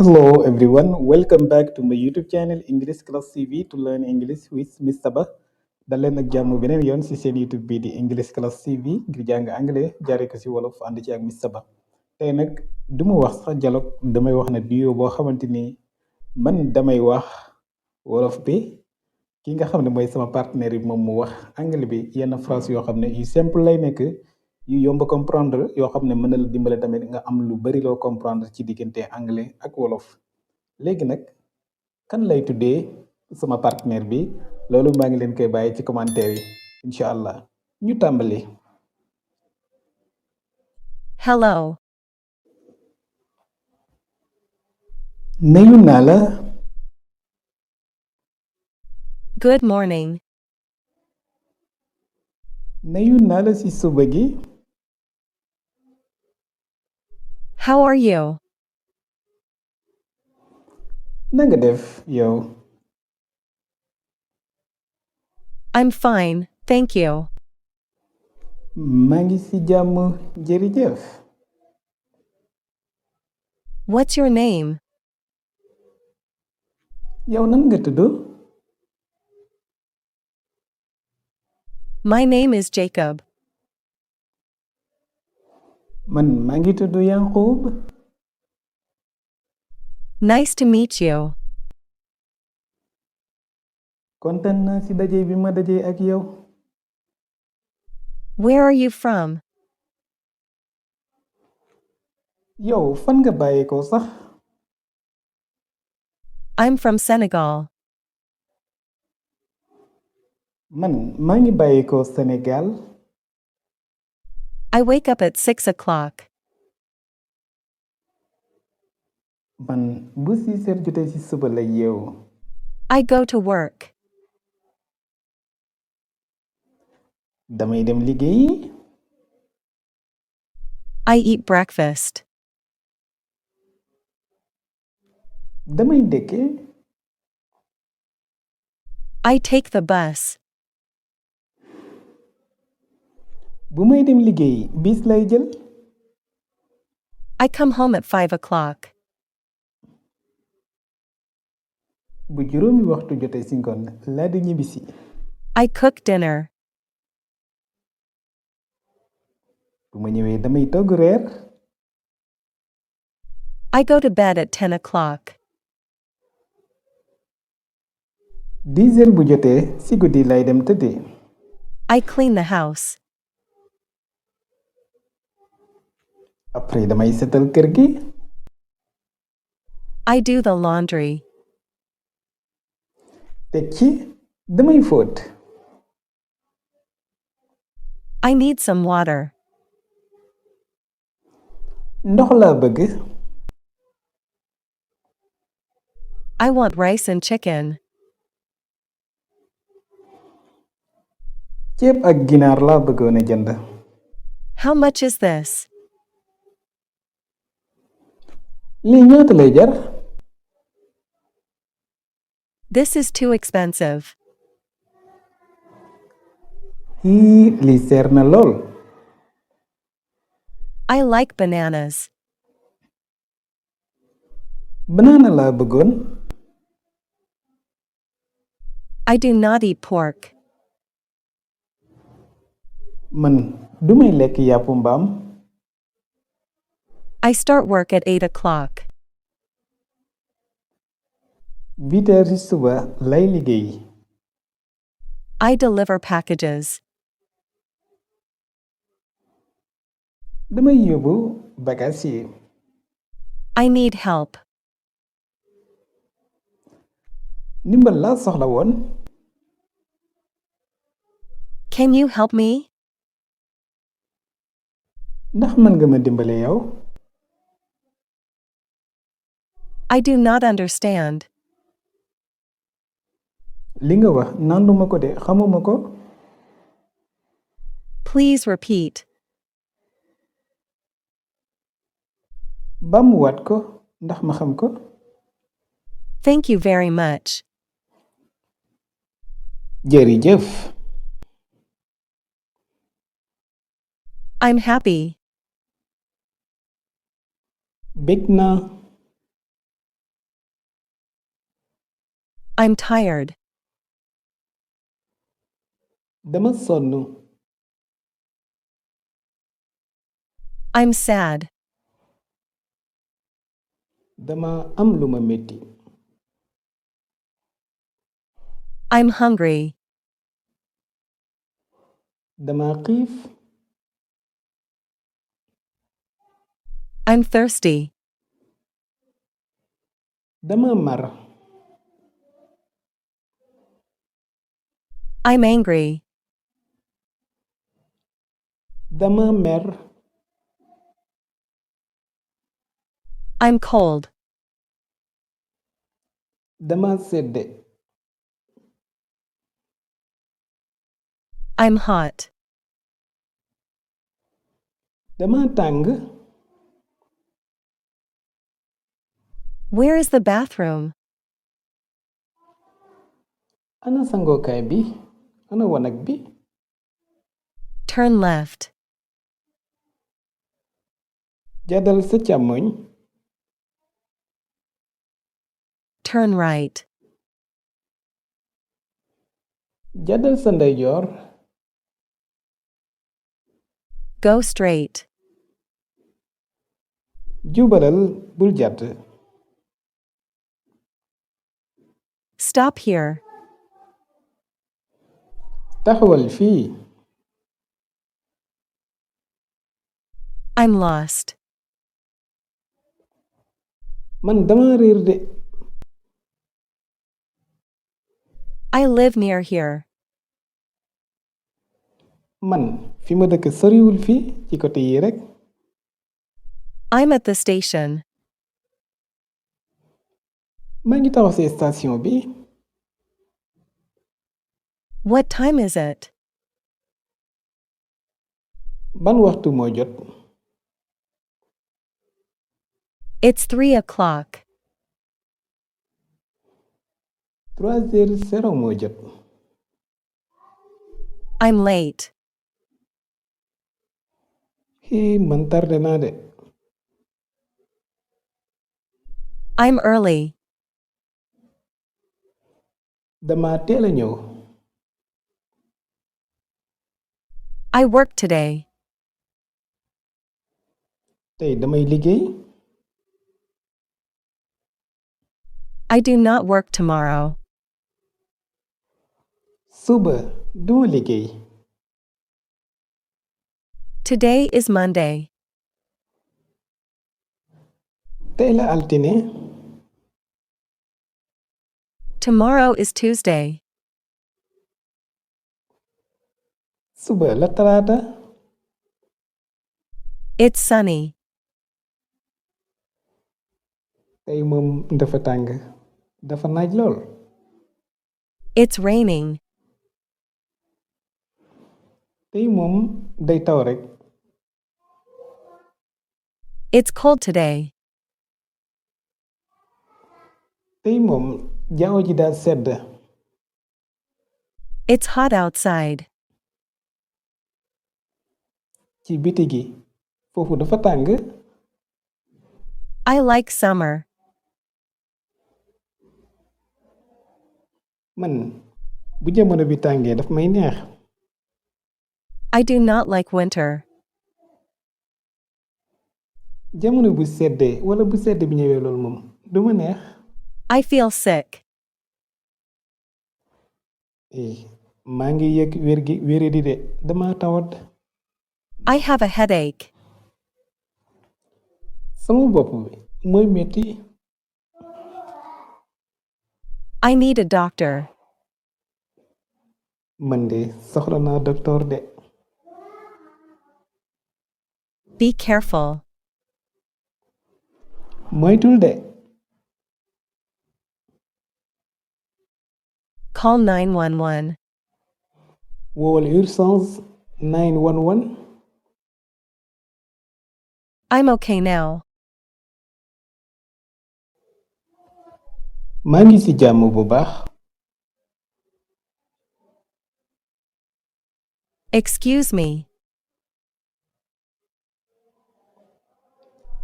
Hello everyone, welcome back to my YouTube channel English Class TV to learn English with Miss Saba. dal leen ak jàmm beneen yoon ci seen YouTube bii di English Class TV ngir jàng anglais jaaree ko ci wolof ànd ci ak Miss Saba. tey nag du ma wax sax dialogue damay wax ne duo boo xamante ni man damay wax wolof bi ki nga xam ne mooy sama partenaire bi moom mu wax anglais bi yenn phrase yoo xam ne yu simple lay nekk yu yomb comprendre yoo xam ne mën na la dimbale tamit nga am lu bari loo comprendre ci diggante anglais ak wolof. léegi nag kan lay tuddee sama partenaire bi loolu maa ngi leen koy bàyyi ci commentaire yi incha allah ñu tàmbali. Hello. nuyu naa la. Good morning. nuyu naa la ci suba gi. How are you? na nga def yow. I'm fine, thank you. maa ngi ci jàmm jërëjëf. What's your name? yow nan nga tudd. My name is Jacob. man maa ngi tudd Yanqub. Nice to meet you. kontaan naa ci daje bi ma daje ak yow. Where are you from? yow fan nga bàyyeekoo sax. I'm from Senegal. man maa ngi bàyyeekoo Sénégal. I wake up at 6 o'clock. man bu 6 heures jotee ci suba la yeewu. I go to work. damay dem liggéeyi. I eat breakfast. damay ndekkee. I take the bus. bu may dem liggéeyi bis lay jël. I come home at 5 o'clock. bu juróomi waxtu jotee ci ngoon laa di ñibbisi. I cook dinner. bu ma ñëwee damay togg reer. I go to bed at 10 o'clock. 10 heures bu jotee ci guddi lay dem tëddee. I clean the house. après damay setal kër gi. I do the laundry. teg ci damay fóot. I need some water. ndox laa bëgg. I want rice and chicken. ceeb ak ginaar laa bëggoon a jënd. How much is this? lii ñaata lay jar. This is too expensive. lii seer na lool. I like bananas. banaana laa bëggoon. I do not eat pork. man dumay lekk yàppu mbaam. I start work at 8 o'clock. 8 heures ci suba lay liggéey. I deliver packages. damay yóbbu bagaas yi. I need help. ndimbal laa soxla woon. Can you help me? ndax mën nga ma dimbale yow. I do not understand. li nga wax nanduma ko de xamuma ko. Please repeat. baamuwaat ko ndax ma xam ko. Thank you very much. jërëjëf. I'm happy. bég naa. I'm tired. Dama sonn. I'm sad. Dama am lu ma metti. I'm hungry. Dama xiif. I'm thirsty. Dama mar. I'm angry. Dama mer. I'm cold. Dama sedd. I'm hot. Dama tàng. Where is the bathroom? Ana sangokaay bi? Ana wanag bi? Turn left. Jàddal sa càmmoñ. Turn right. Jàddal sa ndeyjoor. Go straight. Jubalal bul jàdd. Stop here. Taxawal fii. I'm lost. Man dama réer de. I live near here. Man fi ma dëkk soriwul fii ci côté yi rekk. I'm at the station. maa ngi taxaw ci station bi. What time is it? Ban waxtu moo jot? It's 3 o'clock. 3:00 moo jot. I'm late. Man tardé naa de. I'm early. Dama teel a ñëw. I work today. Tey damay liggéey. I do not work tomorrow. Suba duma liggéey. Today is Monday. Tey la altine. Tomorrow is Tuesday. Suba la talaata. It's sunny. Tey moom dafa tàng. Dafa naaj lool. It's raining. Tey moom day taw rekk. It's cold today. Tey moom jaww ji daa sedd. It's hot outside. Ci biti gi foofu dafa tàng. I like summer. Man bu jamono bi tàngee daf may neex. I do not like winter. Jamono bu seddee wala bu sedd bi ñëwee loolu moom du ma neex. I feel sick. maa ngi yëg wéradi de dama tawat. I have a headache. Sama bopp bi mooy metti. I need a doctor. Man de soxla naa docteur de. Be careful. Moytul de. Call 911. Woowal urgence 911. I'm okay now. maa ngi ci jàmm bu baax. Excuse me.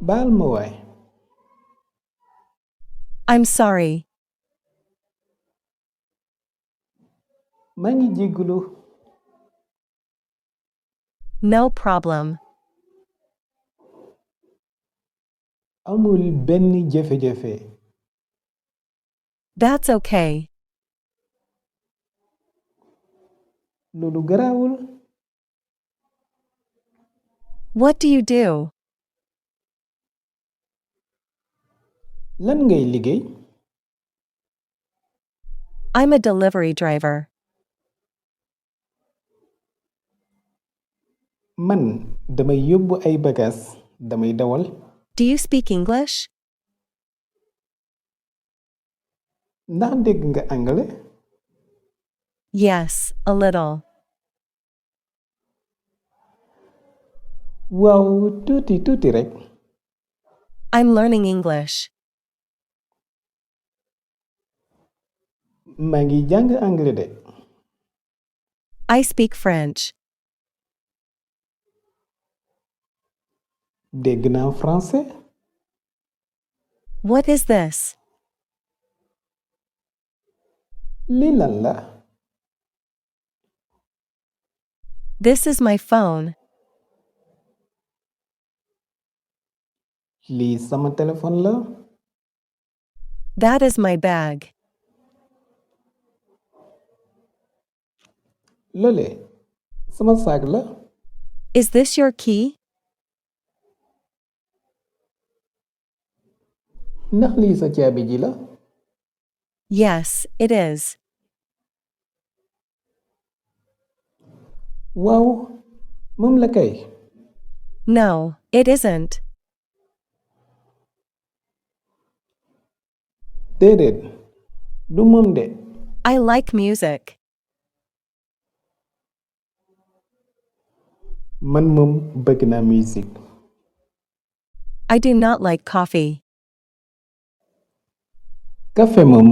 Baal ma waay. I'm sorry. maa ngi jéggulu. No problem. Amul benn jafe-jafe. That's okay. Loolu garaawul. What do you do? Lan ngay liggéey? I'm a delivery driver. Man damay yóbbu ay bagaas, damay dawal. Do you speak English? Ndax dégg nga anglais? Yes, a little. Waaw, tuuti rek. I'm learning English. Maa ngi jàng anglais de. I speak French. Dégg naa français. What is this? Lii lan la? This is my phone. Lii sama téléphone la. That is my bag. Lole sama saag la. Is this your key? Ndax lii sa caabi ji la? Yes, it is. Waaw, moom la kay. No, it isn't. Déedéet, du moom de. I like music. Man moom bëgg naa musique. I do not like coffee. Café moom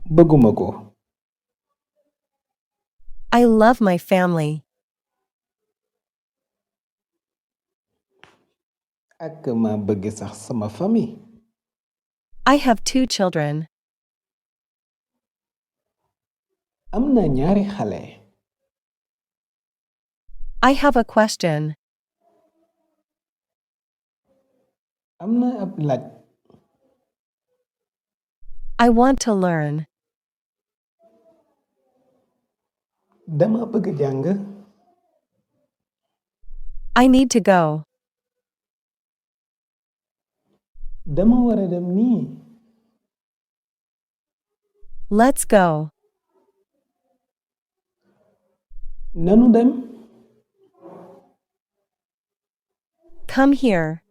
bëgguma ko. I love my family. Ak ma bëgg sax sama famille. I have 2 children. Am na ñaari xale. I have a question. Am na ab laaj. I want to learn. Dama bëgg jàng. I need to go. Dama wara dem nii. Let's go. Nanu dem. Come here.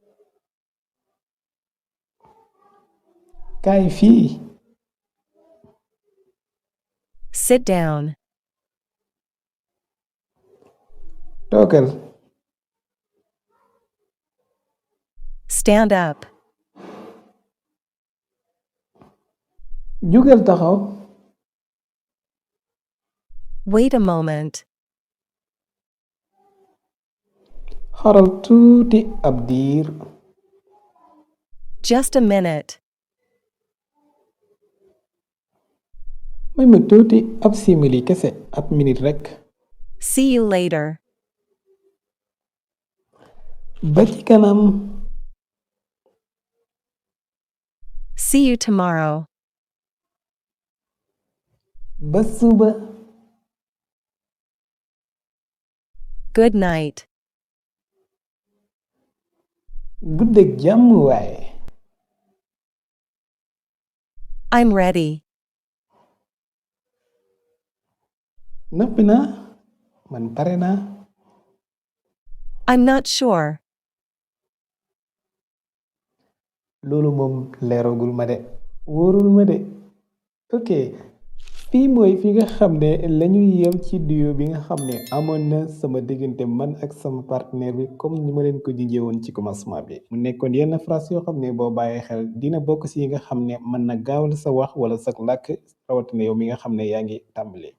Kaay fii. Sit down. Toogal. Stand up. Jugal taxaw. Wait a moment. Xaral tuuti ab diir. Just a minute. May ma tuuti ab simili kese ab minute rek. See you later. Ba ci kanam. See you tomorrow. Ba suba. Good night. Guddeeg jàmm waaye. I'm ready. Noppi naa. Man pare naa. I'm not sure. Loolu moom leeragul ma de. Wóorul ma de. Ok. Fii mooy fi nga xam ne lañuy yem ci duo bi nga xam ne amoon na sama diggante man ak sama partenaire bi comme ni ma leen ko junjee woon ci commencement bi. Mu nekkoon yenn phrase yoo xam ne boo bàyyee xel dina bokk ci yi nga xam ne mën na gaawal sa wax wala sa làkk rawatina yow mi nga xam ne yaa ngi tàmbali.